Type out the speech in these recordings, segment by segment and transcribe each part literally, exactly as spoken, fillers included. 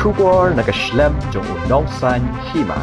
Khubor na ka shlem jong u Nongsaiñ Hima.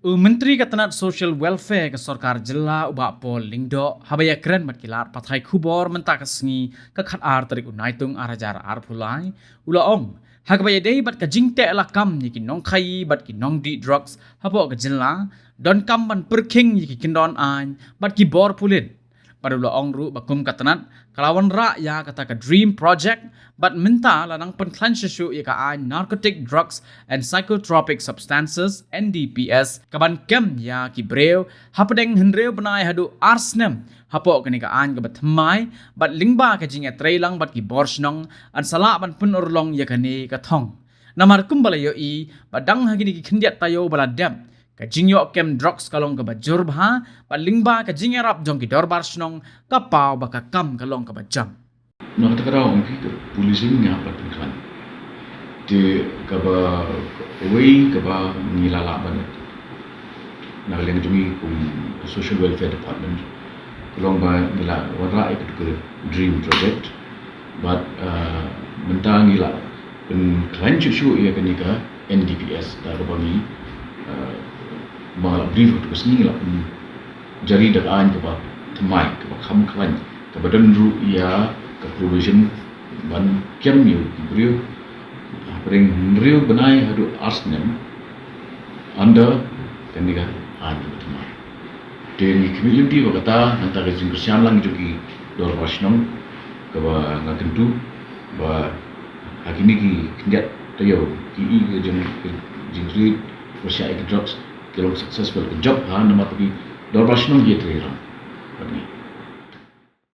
U Myntri ka tnat Social Welfare ka Sorkar Jylla u Bah Paul Lyngdoh haba ïakren bad ki lad pathai khubor mynta ka sngi ka khatar tarik u Naitung ar hajar arphew lai, u la ong ha kaba ïadei bad ka jingteh lakam ïa ki nongkhaïi bad ki nongdih drugs hapoh ka jylla, donkam ban pyrkhing ïa ki kyndon aiñ bad ki bor pulit. Bad u la ong ruh ba kum ka tnat ka la wanrah ïa kata ka DREAM Project bad mynta la nang pynkhlaiñ shuh shuh ïa ka aiñ Narcotic Drugs and Psychotropic Substances, N D P S, ka ban kem ïa ki briew hapdeng hynriew bnai haduh ar snem hapoh kane ka aiñ kaba thymmai, bad lyngba ka jingïatreilang bad ki bor shnong yn sa lah ban pynurlong ïa kane ka thong. Namar kumba la ïohi ba dang ha kine ki khyndiat taïew ba la dep, ka jingïoh kem drugs ka long kaba jur bha, bad lyngba ka jingïarap jong ki dorbar shnong ka paw ba ka kam ka long kaba jam. Na kata ka daw ong phi ka policing nga pat pynkhlaiñ. Te kaba kawei kaba ngi la lah ban na ka liang jong ngi kum ka Social Welfare Department, ka long ba ngi la wanrah ïa ka DREAM Project. Bad, ah, mynta ngi la pynkhlaiñ shuh shuh ïa kane ka N D P S da kaba ngi, ah, ba nga la brief ha ka sngi, ngi la pynjari da ka aiñ kaba thymmai, kaba kham khlaiñ, kaba don ruh ïa ka provision ban kem ïa ki briew hapdeng hynriew bnai haduh ar snem under kane ka aiñ kaba thymmai. Te ngi khmih lynti ba kata, nangta ka jingkyrshan lang jong ki dorbar shnong kaba nga kyntu ba ha kine ki khyndiat taïew ki i ka jing, ka jingkyrpad pyrshah ïa ki drugs ki long successful, ka jop ha namar ki dorbar shnong ki ïatreilang. Bad ngi